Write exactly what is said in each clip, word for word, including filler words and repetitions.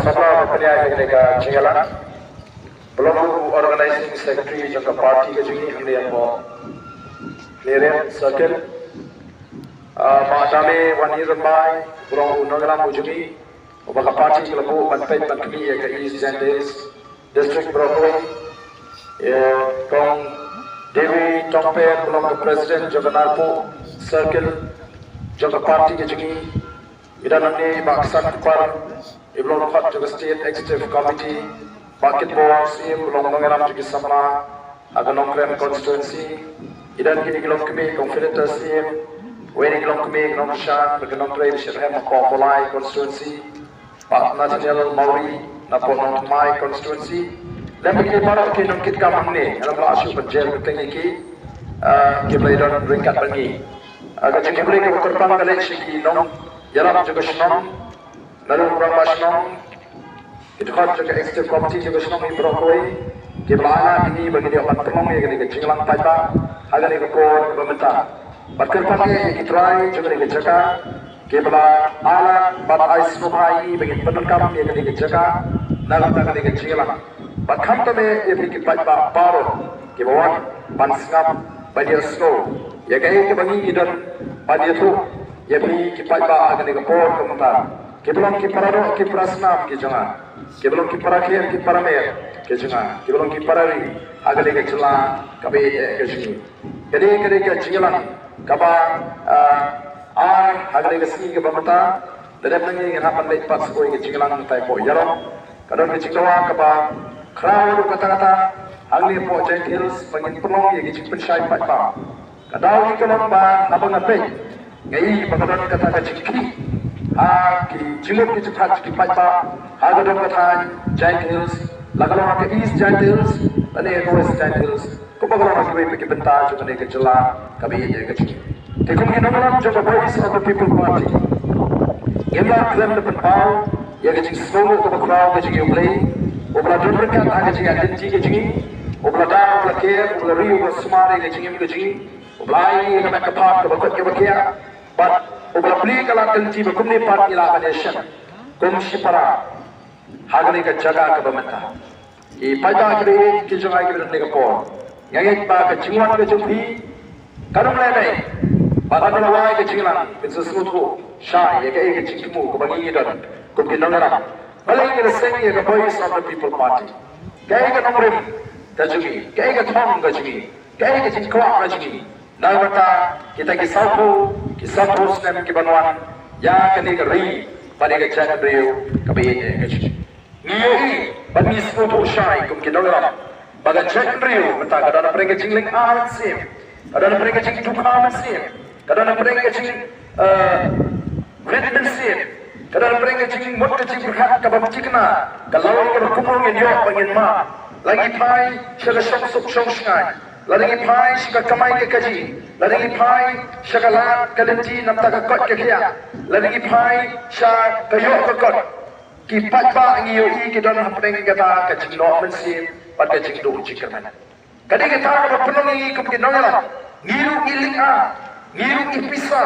Sabla ba pynïaid ïa kane ka jingïalang, ba long u organizing secretary jong ka party ka jong ngi hangne hapoh Nerim Circle. Ah, ma Dame Wanirymbai, ba long u nongïalam u jong ngi, uba ka party ka la buh ban peit ban khmih ïa ka East Jaintia Hills District baroh kawei. Ïa Kong Dewi Tongper, ba long ka president jong ka Narpuh Circle jong ka party ka jong ngi. Ngi don hangne i Bah Ksan Kpar, i ba long khot jong ka State Executive Committee, Bah Kitbor Syiem, ba long nongïalam jong ki samla ha ka Nongkrem constituency. Ngi don kine ki longkmie, Kong Felicitas Syiem, wei na ki longkmie, Nongkyrshan bad ka Nongtrei ba shitrhem hapoh Mawlai constituency, Bah Nathaniel Mawrie na poh Nongthymmai constituency. Lem bad kine baroh ki nongkitkam hangne, ngi la lah shuh ban jer bteng ïa ki, ah, ki ba la ïadon ryngkat bad ngi. Ah, ka jingkhublei kaba kyrpang ka leit sha ki nongïalam jong ka shnong, naduh u rangbah shnong, ki dkhot jong ka executive committee jong ka shnong, hi baroh kawei, ki ba la ailad ïa ngi ba ngin ïoh ban pynlong ïa kane ka jingïalang paidbah ha kane ka por kaba mynta. Bad kyrpang ïa ki trai jong kane ka jaka, ki ba la ailad bad ai sngewbha ïa ngi ba ngin pyndonkam ïa kane ka jaka na ka bynta kane ka jingïalang. Bad khamtam ïa phi ki paidbah baroh ki ba wan ban sngap, ban ïohsngew ïa kaei kaba ngi ngi don ban ïathuh ïa phi ki paidbah ha kane ka por ka mynta. Ki ba long ki para doh ki para snam ki jong nga, ki ba long ki para khlem ki para mer ki jong nga, ki ba long ki para ri ha kane ka jylla kaba ïeit ka jong ngi. Kane, kane ka jingïalang kaba, ah, ar ha kane ka sngi kaba mynta, da dep nangne ngin hap ban leit pat sa kawei ka jingïalang mynta hapoh Ïarong. Ka don ka jingdawa kaba khraw ruh katta katta hangne hapoh Jaintia Hills ba ngin pynlong ïa ka jingpynshai paidbah. Ka daw hi ka long ba haba nga peit, nga i ba ka don kata ka jingkhih ha ki jingmut ki jingpyrkhat ki paidbah ha ka don ka thaiñ Jaintia Hills, la ka long ha ka East Jaintia Hills lane ha ka West Jaintia Hills, kumba ka long ha kiwei pat ki bynta jong kane ka jylla kaba ïeit ka jong ngi. Te kum ki nongïalam jong ka Voice of the People Party, ngim lah khlem da pynpaw ïa ka jingsngewnguh kaba khraw ka jong ngi ïa U Blei, uba la don ryngkat ha ka jingïaid lynti ka jong ngi, uba la daw, uba la ker, uba la ri, uba la sumar ïa ka jingim ka jong ngi, uba la ai ïa ka met ka phad kaba koit kaba khiah, bad uba la plie ka lad ka lynti ba kumne pat ngi lah ban ïashem kum shipara ha kane ka jaka kaba mynta. Ki paidbah kiba ïeit ki jong nga kiba don ha kane ka por, nga ngeit ba ka jingwan ka jong phi kan ym lehbeiñ. Bad haba la wai ka jingïalang, phin sa sngewthuh shai ïa kaei ka jingthmu kaba ngi ngi don kum ki nongïalam. Balei ngi la seng ïa ka Voice of the People Party? Kaei ka nongrim ka jong ngi? Kaei ka thong ka jong ngi? Kaei ka jingkwah ka jong ngi na ka bynta kita ki sawphew, ki sawphew snem ki ban wan ïa kane ka ri bad ïa ka jaitbynriew kaba ïeit ka jong ngi? Ngi ïohi bad ngi sngewthuh shai kum ki nongïalam ba ka jaitbynriew mynta ka don hapdeng ka jinglynga mynsiem, ka don hapdeng ka jingdukha mynsiem, ka don hapdeng ka jing, eh, rit mynsiem, ka don hapdeng ka jingmut ka jingpyrkhat kaba ym thikna. Ka lawei kaba kumno ngin ïoh ba ngin mad? La ngi phai sha ka shongsuk shongshngaiñ, la ngi phai sha ka kamai ka kajih, la ngi phai sha ka lad ka lynti namar ka koit ka khiah, la ngi phai sha ka ïoh ka kot. Ki paidbah ngi ïohi ki don hapdeng kata ka jingnoh mynsiem bad ka jingduh jingkyrmen. Ka dei kata kaba pynlong ïa ngi kum ki nongïalam, ngi ruh ngi lynga, ngi ruh ngi pisa,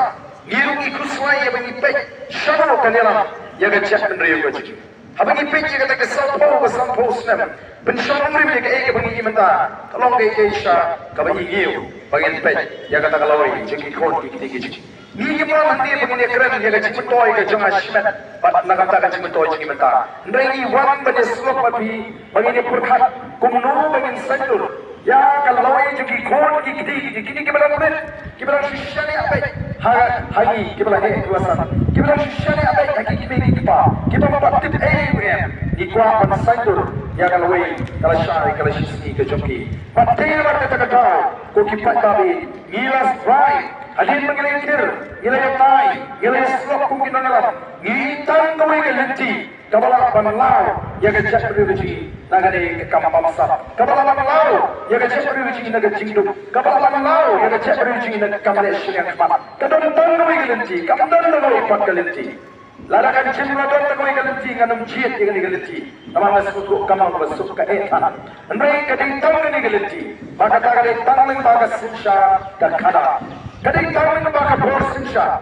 ngi ruh ngi khuslai ïa ba ngi peit shano kan ïalam ïa ka jaitbynriew ka jong ngi. Haba ngi peit ïa kata ka sawphew, ka sawphew snem, pynshong nongrim ïa kaei kaba ngi ïohi mynta, ka long kaei kaei sha kaba ngi ïohi ba ngin peit ïa kata ka lawei jong ki khun ki kti ki jong ngi. Ngi ngim wan hangne ba ngin ïakren ïa ka jingmyntoi ka jong ka shimet bad na ka bynta ka jingmyntoi jong ngi mynta. Hynrei ngi wan ban ïasyllok bad phi, ba ngin ïapyrkhat kumno ba ngin saiñdur ïa ka lawei jong ki khun ki kti, ki kine kiba dang rit, kiba dang shu shaniah beit ha, ha ngi, kiba la heh ki wasan, kiba dang shu shaniah beit ha ki kmie ki kpa, kiba ym pat tip ei ei ruh. Ngi kwah ban saiñdur ïa ka lawei ka la shai ka la shisngi ka jong ki. Bad te namar kata ka daw, ko ki paidbah, ngi la sbrai, hadien ba ngi la ïakhir, ngi la ïatai, ngi la ïasyllok kum ki nongïalam, ngi i tang kawei ka lynti kaba lah ban law ïa ka jaitbynriew ka jong ngi na kane ka kam bamsap, kaba lah ban law ïa ka jaitbynriew ka jong ngi na ka jingduk, kaba lah ban law ïa ka jaitbynriew ka jong ngi na ka kam leh shiliang khmat. Ka don tang kawei ka lynti, kam don kawei pat ka lynti. Lada kan shim la don kawei ka lynti, ngan ym jied ïa kane ka lynti. Namar nga sngewthuh ka long kaba suk ka eh than. Hynrei ka dei tang kane ka lynti ba kata ka dei tang lyngba ka synshar ka khadar. Ka dei tang lyngba ka bor synshar.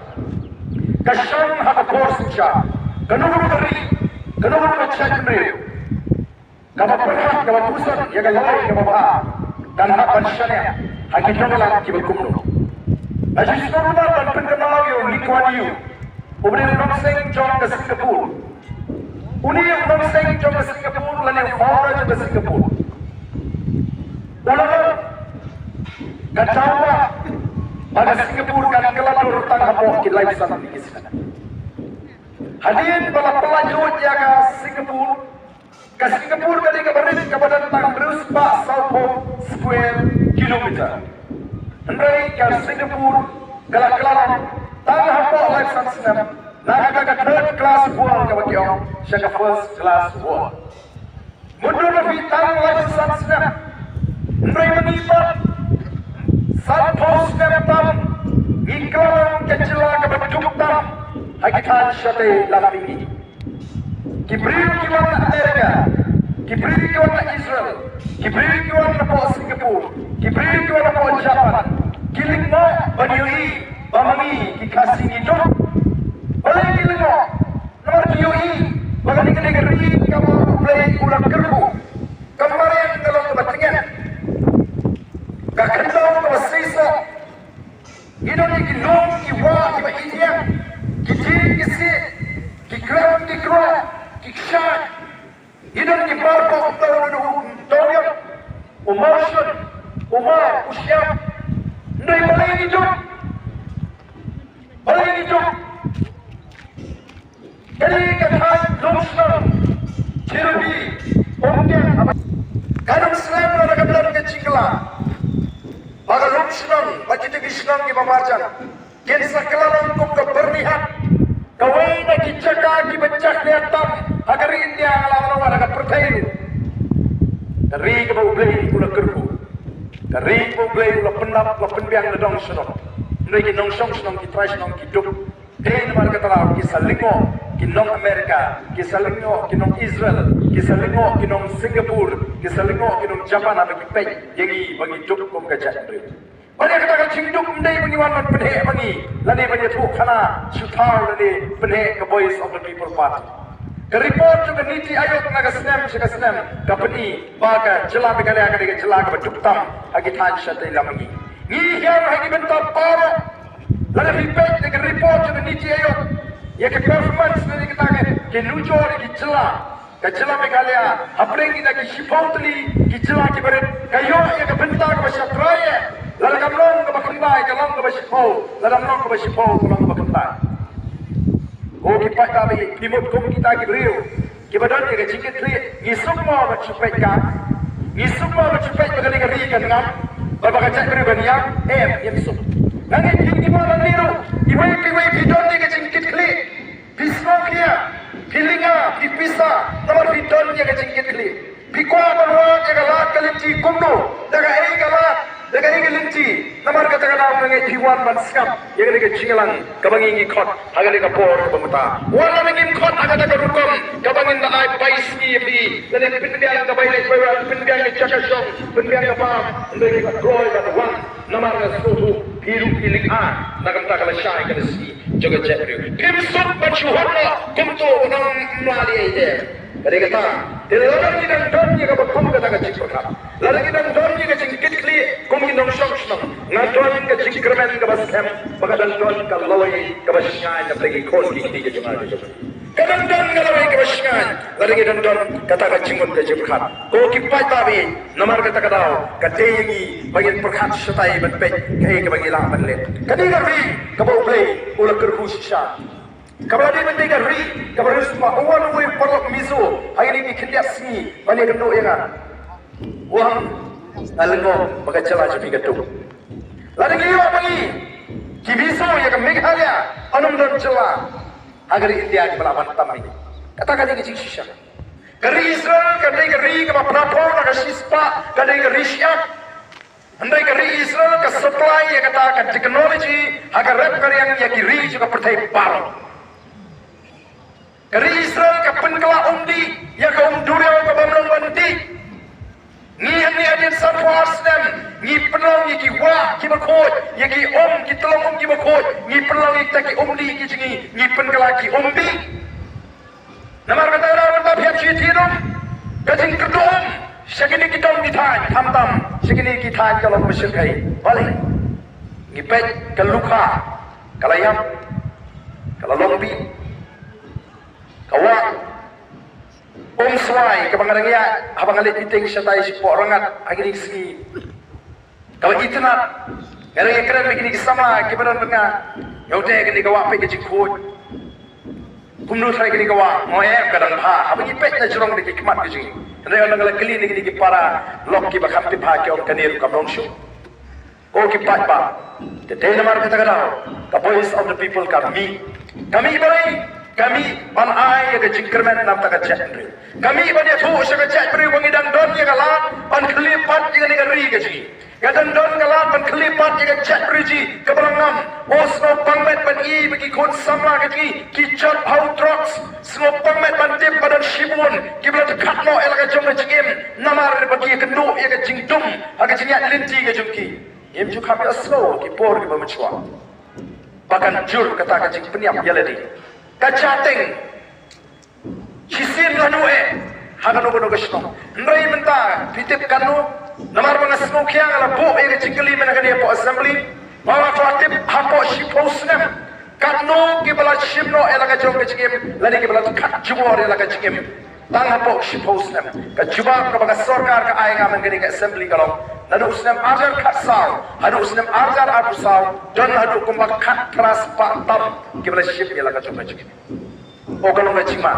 Ka shong ha ka bor synshar. Kano kano ka ri, Kano kano ka jaitbynriew kaba pyrkhat, kaba pyrkhat ïa ka lawei kaba bha, kan hap ban shaniah ha ki nongïalam kiba kumno. Nga ju sngewbha ban pynkynmaw ïa u Lee Kuan Yew, u ba dei u nongseng jong ka Singapore. Une u nongseng jong ka Singapore lane u founder jong ka Singapore, u la ong ka daw ba ka Singapore kan kylla dur tang hapoh ki laiphew san tylli ki snem. Hadien ba la pyllait lut ïa ka Singapore, ka Singapore ka dei kaba rit kaba don tang hynriew spah sawphew square kilometer. Hynrei ka Singapore ka la kylla lut tang hapoh laiphew san snem na kata ka third class world kaba ki ong sha ka first class world. Mutdur ba phi tang laiphew san snem, hynrei mynta pat sanphew snem tam ngi kylla long ka jylla kaba duk tam ha ki thaiñ shatei lam mihngi. Ki briew ki wan na America, ki briew ki wan na Israel, ki briew ki wan napoh Singapore, ki briew ki wan napoh Japan, ki lyngngoh ban ïohi ba ma ngi ki Khasi ngi duk. Balei ki lyngngoh? Namar ki ïohi ba kane ka dei ka ri kaba U Blei u la kyrkhu. Ka mariang ka long kaba tngen, ka khyndew kaba seisoh. Ngi don ïa ki lum ki wah kiba ïeit, ki dieng ki siej, ki krem ki krem, ki kshaid. Ngi don ki bar ba u tau, u tau ïa u mawshun, u mar, u shiap. Hynrei balei ngi duk? Balei ngi duk? Kane ka thaiñ lum shnong Jyrbi, Umdiang, haba ka dang slem lada ka don ka jingkylla ba ka lum shnong bad kita ki shnong kiba marjan kin sa kylla long kum ka Byrnihat, kawei na ki jaka kiba jakhlia tam ha ka ri India, nga la ong ha ka pyrthei ruh. Ka ri kaba U Blei u la kyrkhu, ka ri kaba U Blei u la pyndap, la pynbiang na dong shnong. Hynrei ki nongshong shnong, ki trai shnong ki duk. Dei namar kata la ki sa lyngngoh ki nong America, ki sa lyngngoh ki nong Israel, ki sa lyngngoh ki nong Singapore, ki sa lyngngoh ki nong Japan haba ki peit ïa ngi ba ngi duk kum ka jaitbynriew. Bad ïa kata ka jingduk ym dei ba ngi wan ban pynheh ma ngi lane ban ïathuh khana shu thaw lane pynheh ka Voice of the People Party. Ka report jong ka NITI Aayog na ka snem sha ka snem ka pyni ba ka jylla Meghalaya ka dei ka jylla kaba duk tam ha ki thaiñ shatei lam mihngi. Ngi hiar ha ki bynta baroh. Lada phi peit ïa ka report jong ka NITI Aayog ïa ka performance lane kata ka, ka nujor ïa ki jylla, ka jylla Meghalaya hapdeng kita ki shiphew tylli ki jylla kiba rit ka ïoh ïa ka bynta kaba shatrai. Lada kam long kaba khyndai ka long kaba shiphew, lada kam long kaba shiphew ka long kaba khyndai. Ko ki paidbah, phi mut kum kita ki briew kiba don ïa ka jingkitkhlieh, ngi suk mo ban shu peit ka? Ngi suk mo ban shu peit ba kane ka ri kan ngam bad ba ka jaitbynriew kan ïap? Em, ngim suk. Nga ngeit phi, ngi mo nangne ruh, iwei pa iwei phi don ïa ka jingkitkhlieh. Phi sngewkhia, phi lynga, phi pisa namar phi don ïa ka jingkitkhlieh. Phi kwah ban wad ïa ka lad ka lynti kumno? Da kaei ka lad, da kaei ka lynti? Namar kata ka daw nga ngeit phi wan ban sngap ïa kane ka jingïalang kaba ngi ngi khot ha kane ka por kaba mynta. Wat lada ngim khot ha kata ka rukom kaba ngin da ai bai sngi ïa phi, lane pynbiang ka bai leit bai wan, pynbiang ka jaka shong, pynbiang ka bam, hynrei phi la kloi ban wan namar nga sngewthuh phi ruh phi lynga na ka bynta ka lashai ka lashisngi jong ka jaitbynriew. Phim suk ban shu hok noh kumto u nong mlien ei ei. Ka dei kata, te lada ngi dang don ïa kaba kum kata ka jingpyrkhat, lada ngi dang don ïa ka jingkitkhlieh kum ki nongshong shnong, nga don ka jingkyrmen kaba skhem ba ka dang don ka lawei kaba shngaiñ na pdeng ki khun ki kti ka jong nga ka jong phi. Ka dang don ka lawei kaba shngaiñ lada ngi dang don kata ka jingmut ka jingpyrkhat. Ko ki paidbah, namar kata ka daw ka dei ïa ngi ba ngin pyrkhat shatai ban peit kaei kaba ngi lah ban leh. Kane ka ri kaba U Blei u la kyrkhu shisha, kaba la dei ban dei ka ri kaba riewspah. U wan uwei u paralok Mizo ha kine ki khyndiat sngi ban ïakynduh ïa nga. U ong, nga lyngngoh ba ka jylla jong phi ka duk. Lada ngi ïoh ba ngi ki Mizo ïa ka Meghalaya kan ym don jylla ha ka ri India kiba lah ban tam ïa ngi. Kata ka dei ka jingshisha. Ka ri Israel ka dei ka ri kaba phra phew na ka shispah, ka dei ka ri shyiap. Hynrei ka ri Israel ka supply ïa kata ka technology ha ka rep ka riang ïa ki ri jong ka pyrthei baroh. Ka ri Israel ka pynkylla umdih ïa ka umduriaw kaba ym long ban dih. Ngi hangne hadien sanphew ar snem ngi pynlong ïa ki wah kiba khuid, ïa ki um, ki tyllong um kiba khuid, ngi pynlong ïa kita ki umdih ki jong ngi, ngi pynkylla ki umdih. Namar kata ka daw mynta phi hap shu ïa thie noh ka jingkyrduh um sha kine ki dong ki thaiñ, khamtam sha kine ki thaiñ ka long ba shyrkhei. Balei? Ngi peit ka Lukha ka la ïap, ka la long bih, ka wah Umswai kaba nga dang ïaid haba nga leit meeting shatai shapoh Rangad ha kine ki sngi. Kaba itynnad, nga dang ïakren bad kine ki samla kiba don bad nga. Nga ong te kane ka wah peit ka jingkhuid. Kumno tharai kane ka wah? Nga ong em, ka dang bha. Haba ngi peit na jrong da ki khmat ka jong ngi, hynrei ynda nga la kylli na kine ki para lok kiba kham tip bha, ki ong kane ruh kam long shuh. Ko ki paidbah, te dei namar kata ka daw ka Voice of the People ka mih. Ka mih balei? Ka mih ban ai ïa ka jingkyrmen na ka bynta ka jaitbynriew. Ka mih ban ïathuh sha ka jaitbynriew ba ngi dang don ïa ka lad ban khlieh pat ïa kane ka ri ka jong ngi. Ka dang don ka lad ban khlieh pat ïa ka jaitbynriew jong ngi kaba la ngam. Oh, sngewbha met ban ïohi ba ki khun samla ka jong ngi ki jot ha u drugs. Sngewbha met ban tip ba don shibun kiba la dkhot noh ïa la ka jong ka jingim namar ba ki ïakynduh ïa ka jingdum ha ka jingïaid lynti ka jong ki. Ngim ju kham ïohsngew ki por kiba mynshuwa. Ba kan jur kata ka jingpynïap ïa lade. Ka jateng shisien la duh eh ha kano kano ka shnong. Hynrei mynta phi tip katno? Namar ba nga sngewkhia nga la buh ïa ka jingkylli mynta kane hapoh assembly. Ba nga kwah tip hapoh shiphew snem katno kiba la shim noh ïa la ka jong ka jingim lane kiba la dkhot jubor ïa la ka jingim. Tang hapoh shiphew snem. Ka jubab kaba ka sorkar ka ai nga mynta kane ka assembly ka long, naduh u snem ar hajar khatsaw haduh u snem ar hajar arphew saw, don haduh kumba khatphra spah tam kiba la shim ïa la ka jong ka jingim. Oh, ka long ka jingma.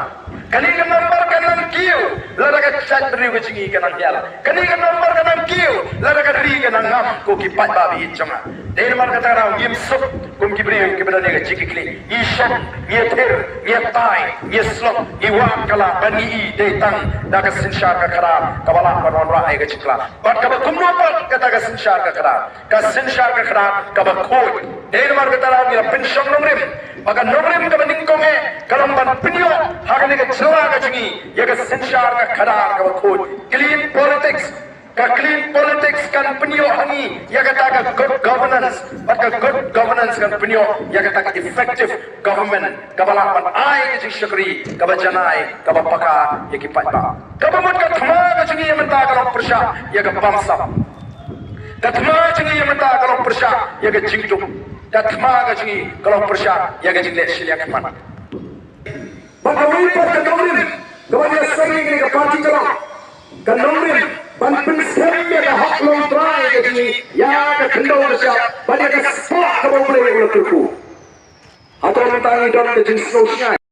Kane ka nambar ka nang kiew lada ka jaitbynriew ka jong ngi ka nang hiar. Kane ka nambar ka nang kiew lada ka ri ka nang ngam, ko ki paidbah ba ïeit jong nga. Dei namar kata ka daw ngim suk kum ki briew kiba don ïa ka jingkitkhlieh. Ngi shong, ngi ïathir, ngi ïatai, ngi ïaslok, ngi wad ka lad ban ngi i dei tang da ka synshar ka khadar kaba lah ban wanrah ïa ka jingkylla. Bad kaba kumno pat kata ka synshar ka khadar? Ka synshar ka khadar kaba khuid. Dei namar kata ka daw ngi la pynshong nongrim ba ka nongrim kaba nyngkong eh ka long ban pynïoh ha kane ka jylla ka jong ngi ïa ka synshar ka khadar kaba khuid. Clean politics. Ka clean politics kan pynïoh ha ngi ïa kata ka good governance. Bad ka good governance kan pynïoh ïa kata ka effective government kaba lah ban ai ka jingshakri kaba janai kaba paka ïa ki paidbah. Kaba mut ka thma ka jong ngi ïa mynta ka long pyrshah ïa ka bamsap. Ka thma ka jong ngi ïa mynta ka long pyrshah ïa ka jingduk. Ka thma ka jong ngi ka long pyrshah ïa ka jingleh shiliang khmat. Bad kawei pat ka nongrim kaba ngi la sangeh ïa ka party ka long ka nongrim ban pynskhem ïa ka hok longtrai ka jong ngi, ïa ka khyndew ka shyiap bad ïa ka spah kaba U Blei u la kyrkhu. Hato mynta ngi don ka jingsngewsih?